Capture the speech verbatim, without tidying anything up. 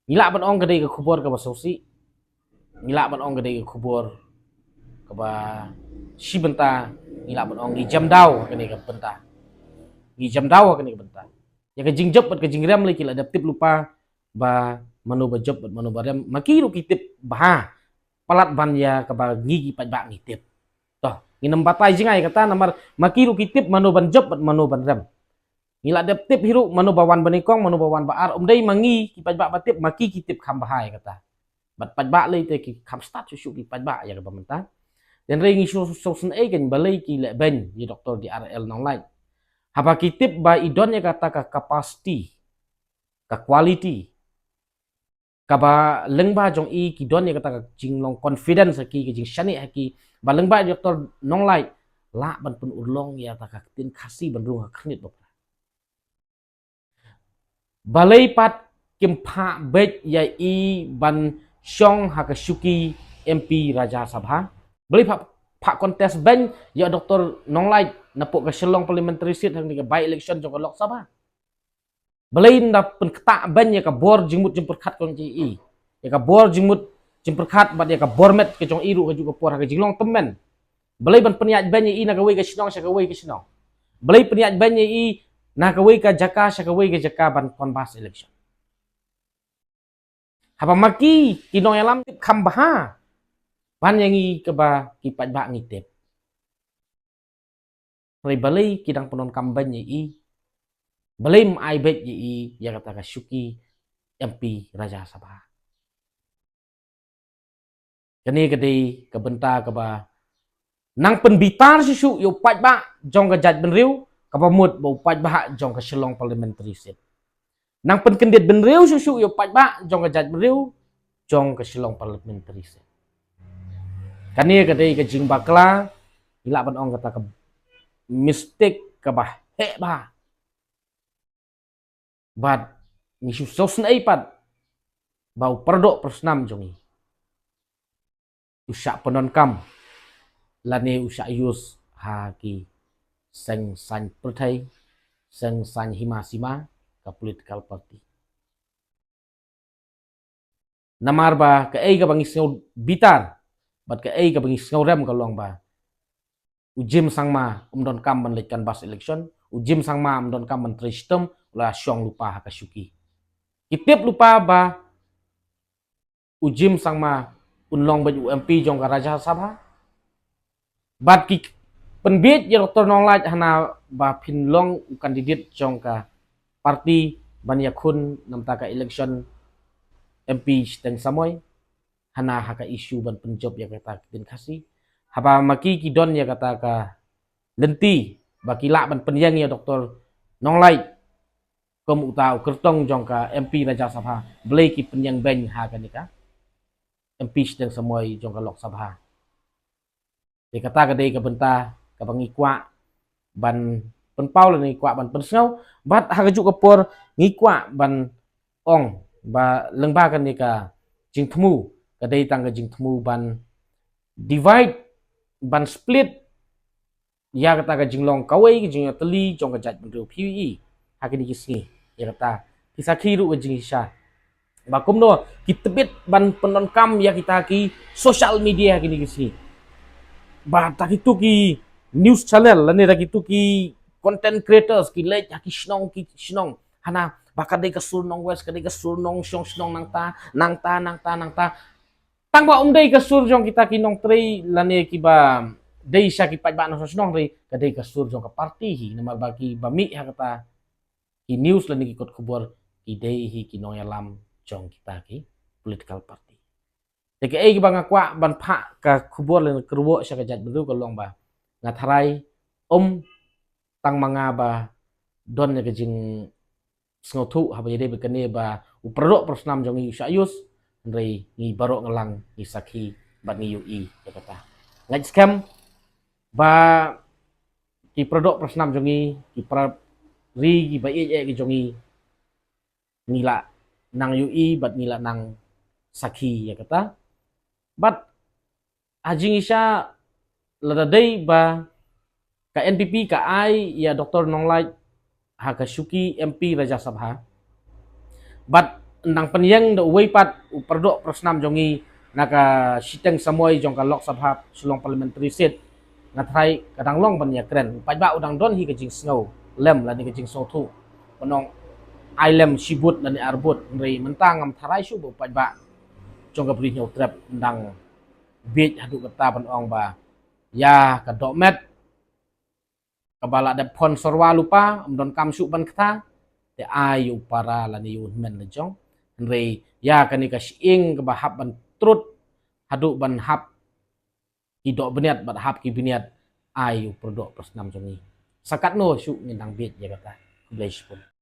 Ngi lah ban ong ka dei ka khubor kaba sngewsih. Ngi lah ban ong ka dei ka khubor kaba shi bynta, ngi lah ban ong ngi jemdaw ha kane ka bynta. Ngi jemdaw ha kane ka bynta. Ïa ka jingjop bad ka jingrem lei ki la dep tip lypa ba mano ba jop bad mano ba rem. Ma ki ruh ki tip bha. Palat ban ïa kaba ngi ki paidbah ngi tip. To, ngin ym batai jngai kata namar ma ki ruh ki tip mano ban jop bad mano ban rem. Ngi la dep tip hi ruh mano ba wan banyngkong, mano ba wan ba ar. Ym dei ma ngi ki paidbah ba tip, ma ki ki tip kham bha ïa kata. Bad paidbah lei te ki kham stad shuh shuh ki paidbah ïa kaba mynta. Hynrei ngi shu shu sngewsih kan balei ki leh beiñ ïa Doktor D R L Nonglait. Haba ki tip ba i don ïa kata ka capacity, ka quality, kaba lyngba jong i ki don ïa kata ka jinglong confidence ha ki, ka jingshaniah ha ki. Ba lyngba i Doktor Nonglait lah ban pynurlong ïa kata ka ktien Khasi ban rung ha khyrnit bapra. Balei pat kim phah beit ïa i ban shong ha ka shuki M P Rajya Sabha? Balei phah, phah contest beiñ ïa Doktor Nonglait napoh ka Shillong Parliamentary Seat ha kane ka by election jong ka Lok Sabha? Balei nda pynktah beiñ ïa ka bor jingmut jingpyrkhat ka jong i, ïa ka bor jingmut jingpyrkhat bad ïa ka bor met ka jong i ruh ha kajuh ka por ha ka jinglong tymmen? Balei ban pynïaid beiñ ïa i na kawei ka shnong sha kawei ka shnong? Balei pynïaid beiñ ïa i na kawei ka jaka sha kawei ka jaka ban canvass election? Haba ma ki ki nongïalam tip kham bha ban ïa ngi kaba ki paidbah ngi tip. Hynrei balei ki dang pyndonkam beiñ ïa i? Balei ym ai beit ïa i ïa kata ka shuki M P Rajya Sabha? Kane ka dei ka bynta kaba nang pynbitar shuh shuh ïa u paidbah jong ka jaitbynriew, kaba mut ba u paidbah jong ka Shillong Parliamentary Seat. Nang pynkyndit bynriew shuh shuh ïa u paidbah jong ka jaitbynriew jong ka Shillong Parliamentary Seat. Kane ka dei ka jingbakla, ngi lah ban ong kata ka mistake kaba heh bha. Bad ngi shu sngewsih pat ba u paradoh parasnam jong ngi u shah pyndonkam lane u shah use ha ki seng saiñ pyrthei, seng saiñ hima sima, ka political party. Namar ba kaei kaba ngi sngew bitar bad kaei kaba ngi sngew rem ka long ba u Jim Sangma um donkam ban leit canvass election, u Jim Sangma um donkam ban trei shitom, u la shong lypa ha ka shuki. Ki tip lypa ba u Jim Sangma un long beit u M P jong ka Rajya Sabha. Bad ki pynbiej ïa Doktor Nonglait hana ba phin long u candidate jong ka party ban ïakhun namta ka election M P shiteng samoi. Hana ha ka issue ban pynjop ïa kata ka ktien Khasi. Haba ma ki ki don ïa kata ka lynti ba ki lah ban pynïeng ïa Doktor Nonglait kum uta u kyrtong jong ka M P Rajya Sabha, balei ki pynïeng beiñ ha kane ka M P shiteng samoi jong ka Lok Sabha? Te kata ka dei ka bynta kaba ngi kwah ban pynpaw lane ngi kwah ban pynsngew. Bad ha kajuh ka por ngi kwah ban ong ba lyngba kane ka jingthmu ka dei tang ka jingthmu ban divide, ban split ïa kata ka jinglong kawei ka jingïatylli jong ka jaitbynriew. Phi ïohi ha kine ki sngi ïa kata, phi sakhi ruh ka jingshisha ba kumno ki tbit ban pyndonkam ïa kita ki social media ha kine ki sngi. Ba ta kitu ki news channel lane ta kitu ki content creators ki leit ha ki shnong ki shnong, hana ba ka dei ka sur Nongwest, ka dei ka sur Nongshong shnong nangta nangta nangta nangta. Tang ba um dei ka sur jong kita ki nongtrei lane kiba dei sha ki paidbah nongshong shnong, hynrei ka dei ka sur jong ka party hi, namar ba kiba mih ha kata ki news lane ki kot khubor ki dei hi ki nongïalam jong kita ki political party. Te kaei kaba nga kwah ban phah ka khubor lane kyrwoh sha ka jaitbynriew ka long ba nga tharai um tang ma nga ba don ïa ka jing sngewthuh haba ïadei bad kane ba u paradoh parasnam jong ngi u shah use, hynrei ngi baroh nga lang ngi sakhi bad ngi ïohi ïa kata. Ngeit skhem ba ki paradoh parasnam jong ngi, ki para ri kiba ïeit ïeit ki jong ngi, ngi la nang ïohi bad ngi la nang sakhi ïa kata. Bad ha jingshisha lada dei ba ka N P P ka ai ïa Doktor Nonglait ha ka shuki M P Rajya Sabha. Bad Dang pynïeng da uwei pat u pyrdoh pyrsnam jong ngi na ka shiteng samoi jong ka Lok Sabha Shillong Parliamentary Seat. Nga tharai ka dang long ban ïakren. Paidbah u dang don hi ka jingsngew lem lane ka jingsngewthuh. Ban ong ai lem shi vote lane ar vote, hynrei mynta ngam tharai shuh ba u paidbah jong ka Bri Hynñiewtrep dang bieit haduh kata ban ong ba ïa ka dohmet kaba la dep phon sorwa lypa, ym donkam shuh ban kta, te ai ïa u para lane ïa u hynmen la jong. Hynrei ïa kane ka shyieng kaba hap ban trud haduh ban hap ki doh bniat bad hap ki bniat, ai ïa u pyrdoh pyrsnam jong ngi. Sa katno shuh ngin dang bieit ïa kata. Khublei shibun.